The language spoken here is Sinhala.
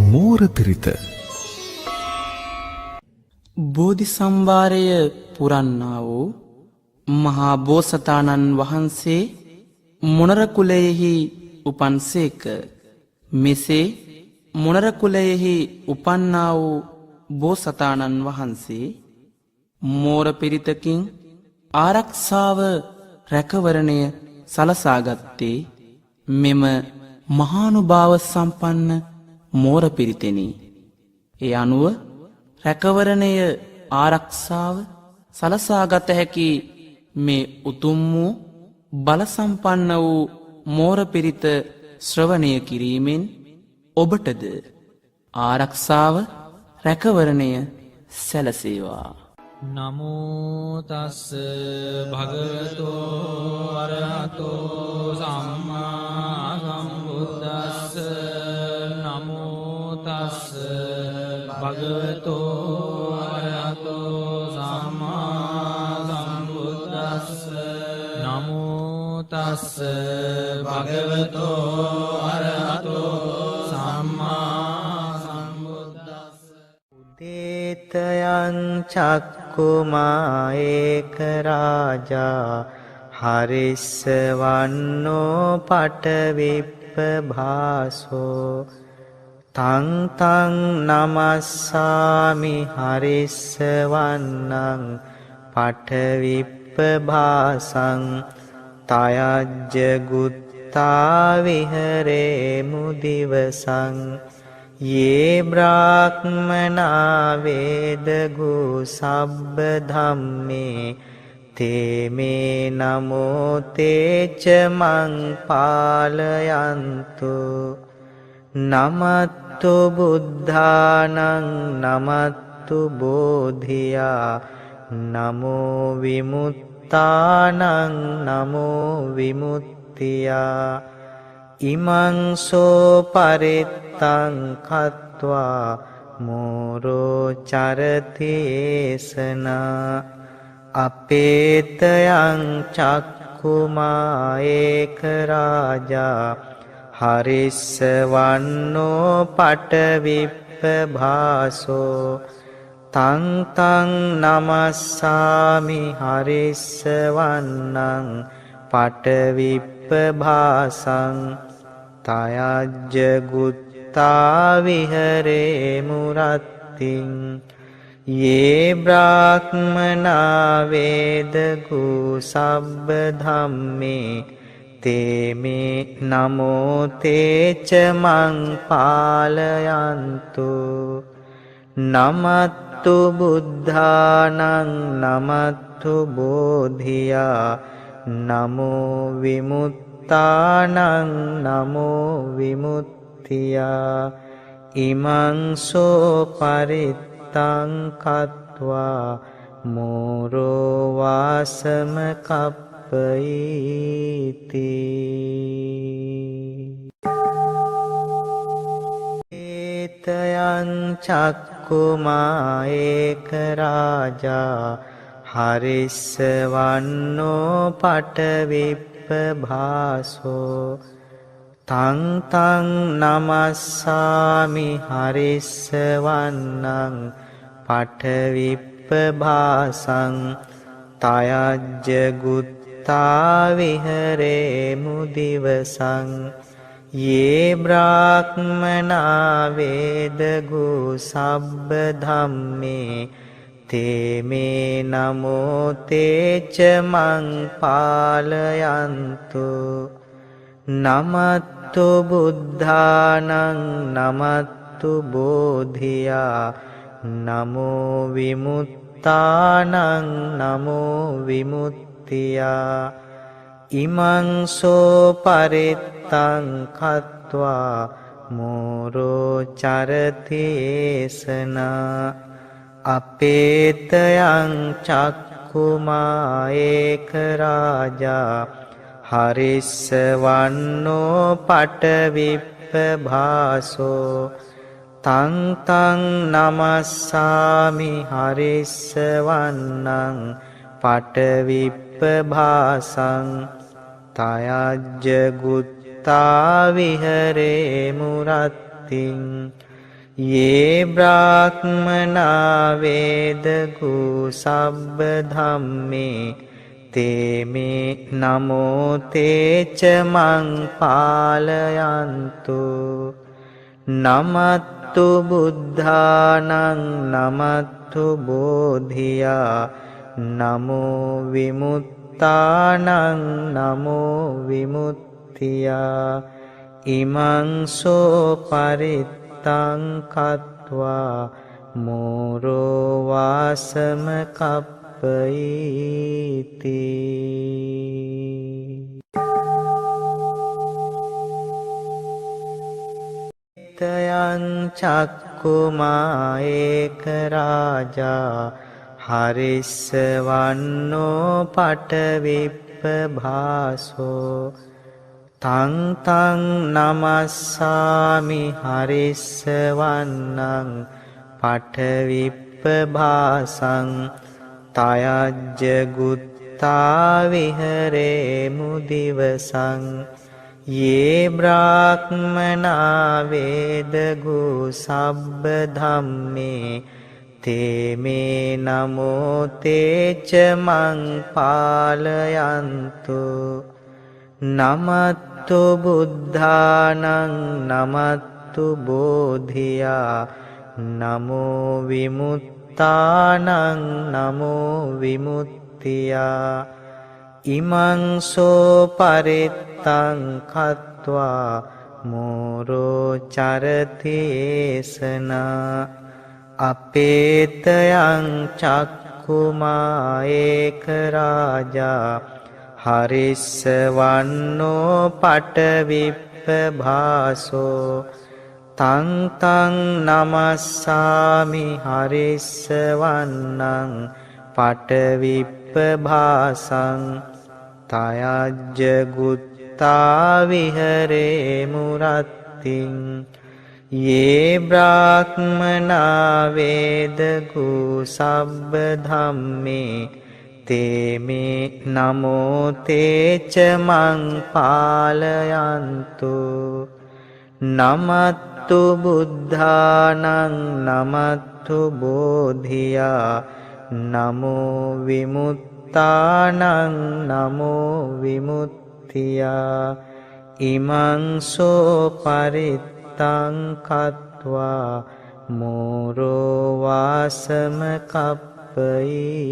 මෝර පිරිත. බෝධි සම්භාරය පුරන්නා වූ මහා බෝසතාණන් වහන්සේ මොනර කුලයෙහි උපන්සේක. මෙසේ මොනර කුලයෙහි උපන්නා වූ බෝසතාණන් වහන්සේ මෝර පිරිතකින් ආරක්ෂාව රැකවරණය සලසාගත්තේ මෙම මහානුභාව සම්පන්න මෝර පිරිතෙනි. ඒ අනුව රැකවරණය ආරක්ෂාව සලසාගත හැකි මේ උතුම් වූ බල සම්පන්න වූ මෝර පිරිත ශ්‍රවණය කිරීමෙන් ඔබටද ආරක්ෂාව රැකවරණය සැලසේවා. නමෝ තස්ස භගවතෝ අරහතෝ සම්මා සම්බුද්දස්ස. නමෝ තස්ස භගවතෝ අරහතෝ සම්මා සම්බුද්දස්ස. නමෝ තස්ස භගවතෝ අරහතෝ සම්මා සම්බුද්දස්ස. උදේතයං චක්කුමා ඒක රාජා හරිස්ස වන්නෝ පටවිප්පභාසෝ තං තං නමස්සාමි හරිස්ස වන්නං පටවිප්පභාසං තයජ්ජ ගුත්තා විහෙරේමු දිවසං යේ බ්‍රාහ්මනා වේදගු සබ්බ ධම්මේ තේ මේ නමෝ තේච මං පාලයන්තු. නමත්තු බුද්ධානං නමත්තු බෝධියා නමෝ විමුක්තානං නමෝ විමුක්තියා. ඉමං සෝ පරිත්තං කତ୍වා මෝරෝ චරති ඒසනා. අපේතයං චක්කුමා ඒක රාජා හරිස්ස වන්නෝ පටවිප්පභාසෝ තං තං නමස්සාමි හරිස්ස වන්නං පටවිප්පභාසං තයජ්ජ ගුත්තා විහෙරේමු රත්තිං යේ බ්‍රාහ්මනා වේදගු සබ්බ ධම්මේ තේ මේ නමෝ තේච මං පාලයන්තු. නමත්තු බුද්ධානං නමත්තු බෝධියා නමෝ විමුක්තානං නමෝ විමුක්තියා. ඉමං සෝ පරිත්තං කତ୍වා මෝරෝ වාසම කප්පයිති. ඒතයං චක්කුමා ඒක රාජා හරිස්ස වන්නෝ පටවිප්පභාසෝ තං තං නමස්සාමි හරිස්ස වන්නං පටවිප්පභාසං තයජ්ජ ගුත්තා විහෙරේමු දිවසං යේ බ්‍රාහ්මනා වේදගු සබ්බ ධම්මේ තේ මේ නමෝ තේච මං පාලයන්තු. නමත්තු බුද්ධානං නමත්තු බෝධියා නමෝ විමුක්තානං නමෝ විමුක්තියා. ඉමං සෝ පරිත්තං කତ୍වා මෝරෝ චරති ඒසනා. අපේතයං චක්කුමා ඒක රාජා හරිස්ස වන්නෝ පටවිප්පභාසෝ තං තං නමස්සාමි හරිස්ස වන්නං පටවිප්පභාසං තයජ්ජ ගුත්තා විහෙරේමු රත්තිං යේ බ්‍රාහ්මනා වේදගු සබ්බ ධම්මේ තේ මේ නමෝ තේ ච මං පාලයන්තු. නමත්තු බුද්ධානං නමත්තු බෝධියා නමෝ විමුක්තානං නමෝ විමුක්තියා. ඉමං සෝ පරිත්තං කତ୍වා මෝරෝ වාසම කප්පයිති. තයං චක්කුමා ඒක රාජා හරිස්ස වන්නෝ පටවිප්පභාසෝ තං තං නමස්සාමි හරිස්ස වන්නං පටවිප්පභාසං තයජ්ජ ගුත්තා විහෙරේ මුදිවසං. යේ බ්‍රාහ්මනා වේදගු සබ්බ ධම්මේ තේ මේ නමෝ තේ ච මං පාලයන්තු. නමත්තු බුද්ධානං නමත්තු බෝධියා නමෝ විමුක්තානං නමෝ විමුක්තියා. ඉමං සෝ පරිත්තං කତ୍වා මෝරෝ චරති ඒසනා. අපේතයං චක්කුමා ඒක රාජා හරිස්ස වන්නෝ පටවිප්පභාසෝ තං තං නමස්සාමි හරිස්ස වන්නං පටවිප්පභාසං තයජ්ජ ගුත්තා විහෙරේ මුරත්තිං. යේ බ්‍රාහ්මනා වේදගු සබ්බ ධම්මේ තේ මේ නමෝ තේ ච මං පාලයන්තු. නමත්තු බුද්ධානං නමත්තු බෝධියා නමෝ විමුක්තානං නමෝ විමුක්තියා. ඉමං සෝ පරිත්තං කତ୍වා මෝරෝ වාසම කප්පයිති.